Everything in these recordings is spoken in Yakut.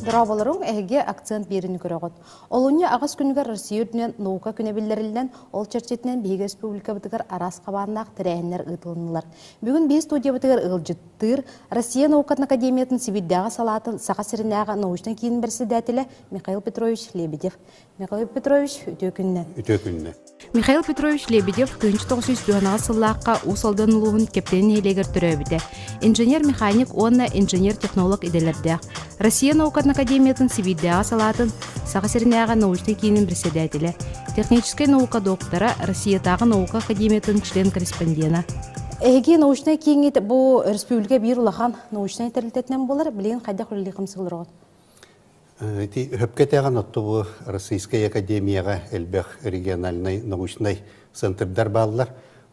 Дорооболоруҥ, эһиги акцент биэрини көрөҕүт. Олунньу аҕыс күнүгэр Россия үрдүнэн наука күнэ биллэриллэн, ол чэрчитинэн биһиги республикабытыгар араас хабааннаах тэрээһиннэр ыытылыннылар. Бүгүн биһи студиябытыгар ыалдьыттыыр Россия наукатын академиятын Сибиирдээҕи салаатын Саха сиринээҕи научнай киин бэрэссэдээтэлэ Михаил Петрович Лебедев. Михаил Петрович, үтүө күннэн. Үтүө күннэн. Михаил Петрович Лебедев 1998 сыллаахха Уус Алдан улууһун Кэптэни нэһилиэгэр төрөөбүтэ. Инженер-механик уонна инженер-технолог идэлэрдээх. Россия наукатын академиятын Сибиирдээҕи салаатын Саха сиринээҕи научнай киинин председателэ, техническэй наука доктора, Россиятааҕы наука академиятын член-корреспондена. Эһиги научнай кииҥҥит бу республика биир улахан научнай тэрилтэтинэн буолар. Билигин хайдах үлэлии хамсыылар Ити өһөпкө этэҕин оттубу Российскай академияҕа элбэх региональнай научнай центрдар бааллар.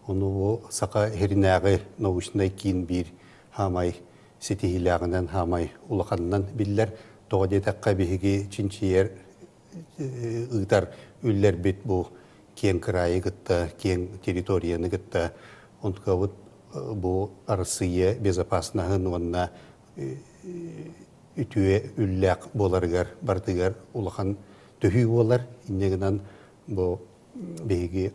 Ону бу Саха сиринээҕи научнай киин биир хаамай ситиһиилээҕинэн, хаамай улаханынан биллэр. Тоҕо диэтэххэ биһиги чинчийэр ыытар үллэрбит бу киэҥ кыраайы кытта, киэҥ территорияны кытта онтукабыт бу Арассыыйа безопасноһын уонна үтүө үллээх буоларыгар барытыгар улахан төһүү буолар. Инньэ гынан бу биһиги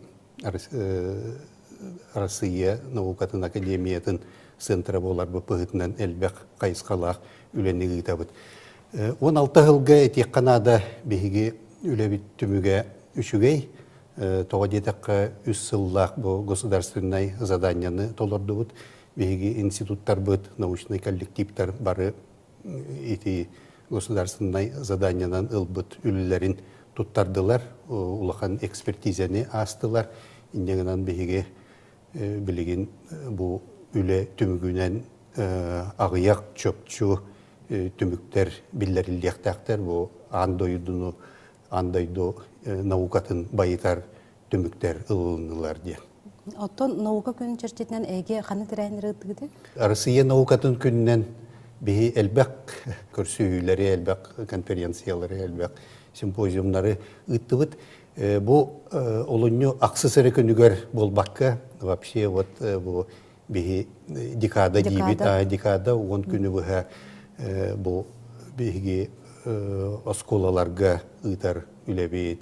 Арассыыйа наукатын академиятын центра буоларбыт быһыытынан элбэх хайысхалаах үлэни ыытабыт. 16 сылга этиэххэ наада биһиги үлэбит түмүгэ үчүгэй. Тоҕо диэтэххэ үс сыллаах бу государственнай заданияны толордубут. Биһиги институттарбыт, научнай коллективтар бары ити государственнай заданиянан ылбыт үлэлэрин туттардылар, улахан экспертизаны аастылар. Инньэ гынан биһиги билигин бу үлэ түмүгүнэн аҕыйах чопчу түмүктэр биллэриллиэхтээхтэр. Бу аан дойдуну, аан дойду наукатын байытар түмүктэр ылылыннылар диэн. Оттон наука күнүн чэрчитинэн эһиги ханнык тэрээһиннэри ыыттыгытый? Россия наукатын күнүнэн биһи элбэх көрсүһүүлэри, элбэх конференциялары, элбэх симпозиумнары ыыттыбыт. Бу олунньу ахсыс эрэ күнүгэр буолбакка, вообще вот бу биһи декада диибит, декада 10 күнү быһа бу биһиги оскуолаларга ыытар үлэбит,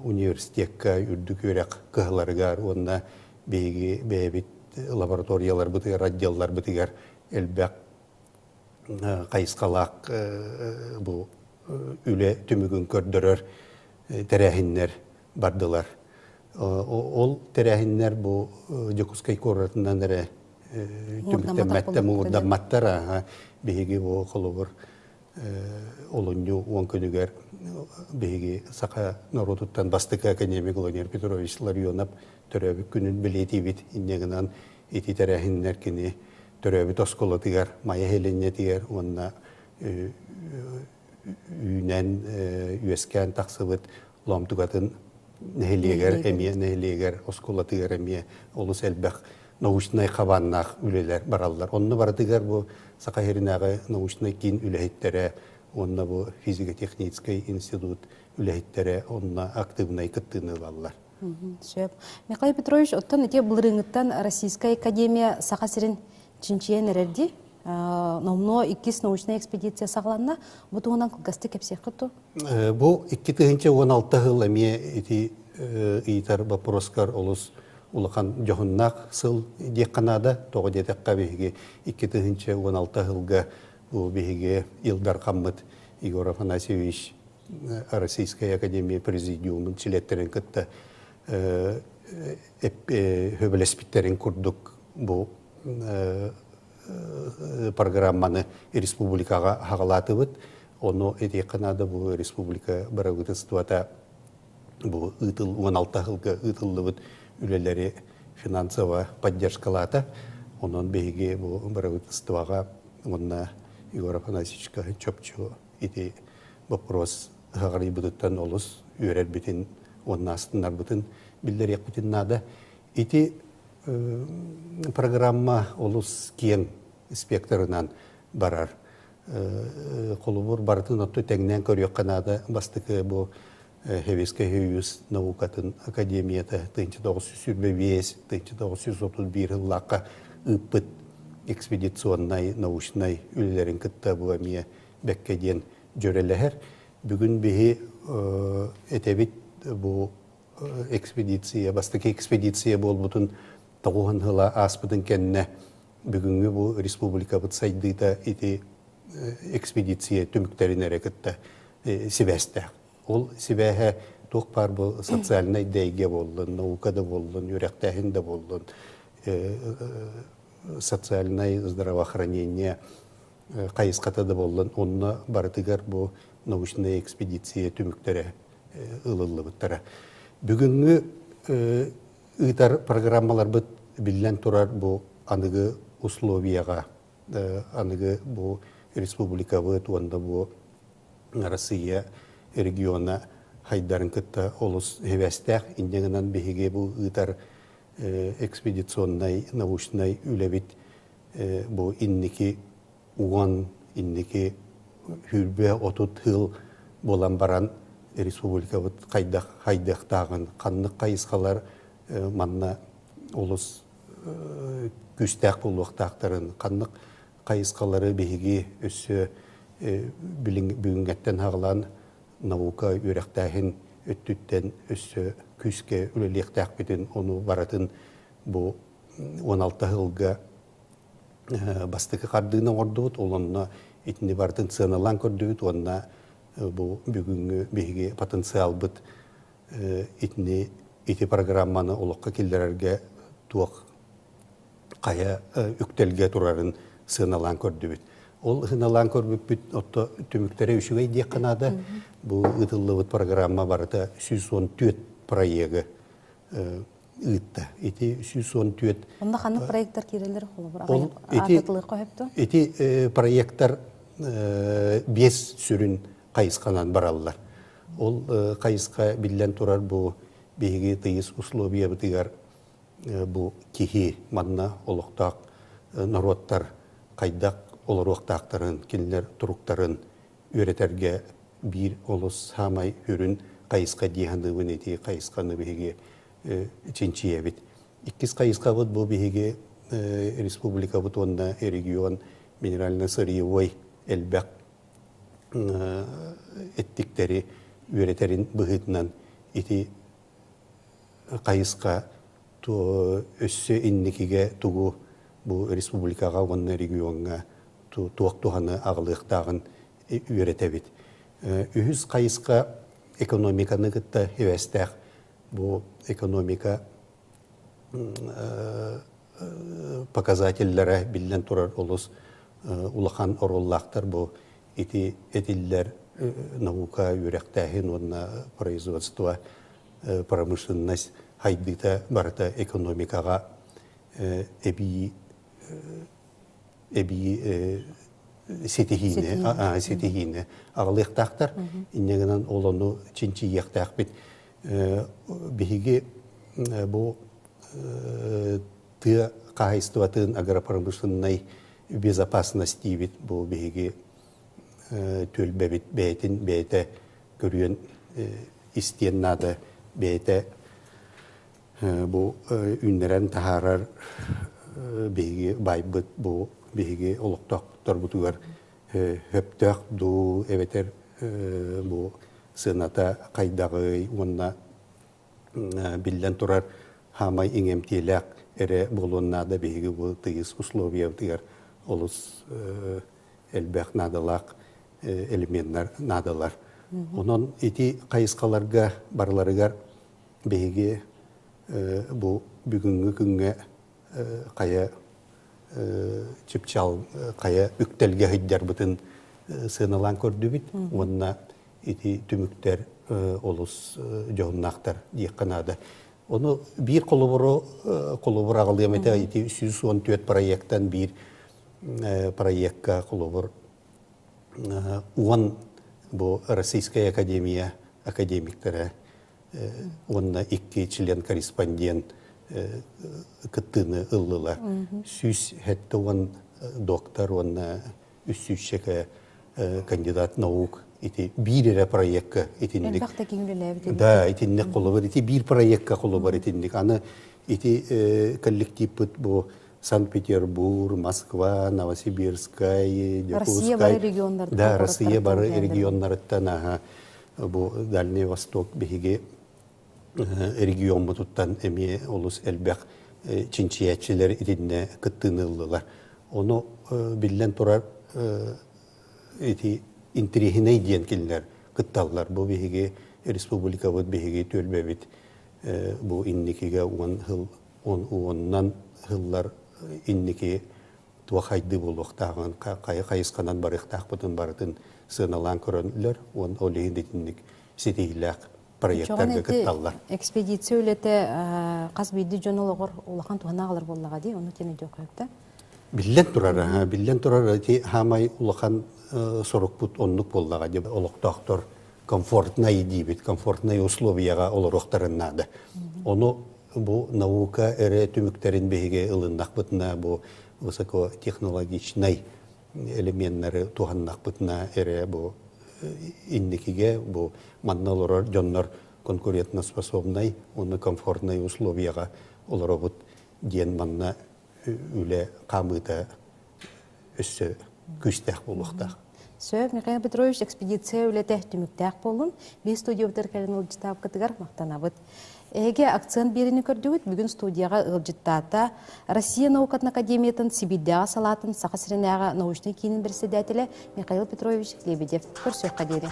университекка үрдүк үөрэх кыһаларыгар уонна биһиги бэйэбит лабораторияларбытыгар, отделларбытыгар элбэх хайысхалаах бу үлэ түмүгүн көрдөрөр тэрээһиннэр бардылар. Ол тэрээһиннэр бу Дьокуускай куоратынан эрэ түмүктэммэттэр, муҥурдамматтар. Биһиги бу холобур олунньу 10 күнүгэр биһиги саха норуотуттан бастакы академик Владимир Петрович Ларионов төрөөбүт күнүн бэлиэтиибит. Инньэ гынан ити тэрээһиннэр кини төрөөбүт оскуолатыгар, Майа сэлиэнньэтигэр уонна үүнэн үөскээн тахсыбыт Лоомтугатын нэһилиэгэр эмиэ нэһилиэгэр оскуолатыгар эмиэ олус элбэх научнай хабааннаах үлэлэр бараллар. Онно барытыгар бу Саха сиринээҕи научнай киин үлэһиттэрэ уонна бу физико-техническэй институт үлэһиттэрэ онно актыыбынай кыттыыны ылаллар. Сөп. Михаил Петрович, оттон ити былырыыҥҥыттан Российская академия Саха сирин чинчийэн эрэр дии. Номнуо иккис научнай экспедиция саҕаланна. Бу туһунан кылгастык кэпсиэххит дуо? Бу 2016 сыл эмиэ ити ыйытар боппуруоскар олус улахан дьоһуннаах сыл диэххэ наада. Тоҕо диэтэххэ биһиги 2016 сылга бу биһиги Ил Дархаммыт Егор Афанасьевич Российскай Академия Президиумун чилиэттэрин кытта сөбүлэспиттэрин курдук бу программаны республикаҕа хаҕалаатыбыт. Ону этиэххэ наада бу республика бырабыыталыстыбата бу ыытыл 16 сылга ыытыллыбыт үлэлэри финансово поддержкалаата. Онон биһиги бу бырабыыталыстыбаҕа уонна Егор Афанасьевичка чопчу ити вопрос ыһаҕарыйбытыттан олус үөрэрбитин уонна астынарбытын биллэриэхпитин наада. Ити программа олус киэҥ спектрынан барар. Холобур, барытын отту тэҥнээн көрүөххэ наада. Бастакы бу Советскай Союз наукатын академията 1925-1931 сыллаахха ыыппыт экспедиционнай научнай үлэлэрин кытта бу эмиэ бэккэ диэн дьөрэлэһэр. Бүгүн биһи этэбит бу экспедиция, бастакы экспедиция буолбутун тоҕуһун сыла ааспытын кэннэ бүгүҥҥү бу республикабыт сайдыыта ити экспедиция түмүктэрин эрэ кытта сибээстээх. Ол сибээһэ туох баар бу социальнай да эйгэ буоллун, наука да буоллун, үөрэхтээһин да буоллун, социальное здравоохранение хайысхата да буоллун, онно барытыгар бу научная экспедиция түмүктэрэ ылыллыбыттара. Бүгүҥҥү ыытар программаларбыт биллэн турар бу аныгы условияҕа, аныгы бу республикабыт уонна бу Россия региона хайдарын кытта олус сибээстээх. Инньэ гынан биһиги бу ыытар экспедиционнай научнай үлэбит бу инники уон, инники сүүрбэ 30 сыл буолан баран республикабыт хайдах хайдыахтааҕын, ханнык хайысхалар манна олус күүстээх буолуохтаахтарын, ханнык хайысхалары биһиги өссө бүгүҥҥэттэн аҕалан наука үөрэхтээһин өттүттэн өссө күүскэ үлэлиэхтээхпитин ону барытын бу 16 сылга бастакы хардыыны оҥордубут. Ол онно итини барытын сыаналаан көрдүбүт уонна бу бүгүҥҥү биһиги потенциалбыт итини ити программаны олоххо киллэрэргэ туох хайа үктэлгэ турарын сыаналаан көрдүбүт. Ол сыаналаан көрбүппүт отто түмүктэрэ үчүгэй диэххэ наада. Бу ыытыллыбыт программа барыта 114 проегы ыытта. Ити 114 Онно ханнык проекттар киирэллэр холобур Ол ити ити проекттар биэс сүрүн хайысханан бараллар. Ол хайысха биллэн турар бу биһиги тыйыс условиябытыгар бу киһи манна олохтоох норуоттар хайдах олоруохтаахтарын, кинилэр туруктарын үөрэтэргэ биир олус саамай сүрүн хайысха дии саныыбын ити хайысханы биһиги чинчийэбит. Иккис хайысхабыт бу биһиги республикабыт уонна регион минерально-сырьевой элбэх эттиктэри үөрэтэрин быһыытынан ити хайысха өссө инникигэ тугу бу республикаҕа уонна региоҥҥа туох туһаны аҕалыахтааҕын үөрэтэбит. Үһүс хайысха экономиканы кытта сибээстээх. Бу экономика показателлэрэ биллэн турар олус улахан оруоллаахтар бу ити этиллэр наука, үөрэхтээһин уонна производство промышленность хайдыыта барыта экономикаҕа эбии эбии ситиһиини ситиһиини аҕалыахтаахтар. Инньэ гынан ол ону чинчийиэхтээхпит. Биһиги бу тыа хаһаайыстыбатын агропромышленнай безопасность диибит бу биһиги түөлбэбит бэйэтин бэйэтэ көрүөн истиэн наада бэйэтэ бу үүннэрэн таһаарар биһиги байбыт бу биһиги олохтоохторбутугар хөптөөх дуу эбэтэр бу сыаната хайдаҕый уонна биллэн турар хаамай иҥэмтиэлээх эрэ буолуон наада биһиги бу тыйыс условиябытыгар олус элбэх наадалаах элеменнар наадалар. Онон ити хайысхаларга барыларыгар биһиги бу бүгүҥҥү күҥҥэ хайа чыпчаал хайа үктэлгэ сылдьарбытын сыаналаан көрдүбүт уонна ити түмүктэр олус дьоһуннаахтар диэххэ наада. Ону биир холобуру холобур аҕалыам этэ ити 114 проектан биир проекка холобур уон бу Российская академия академиктара уонна икки член-корреспондент кыттыыны ыллылар. 170 доктор уонна үс сүүсчэкэ кандидат наук Ити биир эрэ проекка итинник. Да, итинник холобур, ити биир проекка холобур итинник. Аны ити коллективпыт бу Санкт-Петербург, Москва, Новосибирскай, Дьокуускай. Россия бары регионнарыттан. Да, Россия бары регионнарыттан аха бу Дальний Восток биһиги региоммутуттан эмиэ олус элбэх чинчийээччилэр итиннэ кыттыыны ыллылар. Ону биллэн турар ити интириэһинэй диэн кинилэр кытталлар. Бу биһиги республикабыт, биһиги түөлбэбит бу инникигэ уон сыл уонунан сыллар инники туох хайдыы буолуохтааҕын, хайысханан барыахтаахпытын барытын сыаналаан көрөллөр уон ол иһин итинник ситиһиилээх проекттарга кытталлар. Экспедиция үлэтэ хас биирдии дьон олоҕор улахан туһаны аҕалар буоллаҕа дии, ону тиэн өйдүөххэ Биллэн турар, биллэн турар, ити хаамай улахан сорукпут оннук буоллаҕа дии олохтоохтор комфортнай диибит, комфортнай условияҕа олоруохтарын наада. Ону бу наука эрэ түмүктэрин биһиги ылыннахпытына, бу высокотехнологичнай элеменнары туһаннахпытына эрэ бу инникигэ бу манна олорор дьоннор конкурентноспособнай уонна комфортнай условияҕа олоробут диэн манна үлэ хаамыыта өссө күүстээх буолуохтаах. Сөп, Михаил Петрович, экспедиция үлэтэ түмүктээх буоллун. Биир студиябытыгар кэлэн ыалдьыттаабыккытыгар махтанабыт. Эһиги акцент биэриини көрдүгүт. Бүгүн студияҕа ыалдьыттаата Россия наукатын академиятын Сибиирдээҕи салаатын Саха сиринээҕи научнай киинин председателэ Михаил Петрович Лебедев. Көрсүөххэ диэри.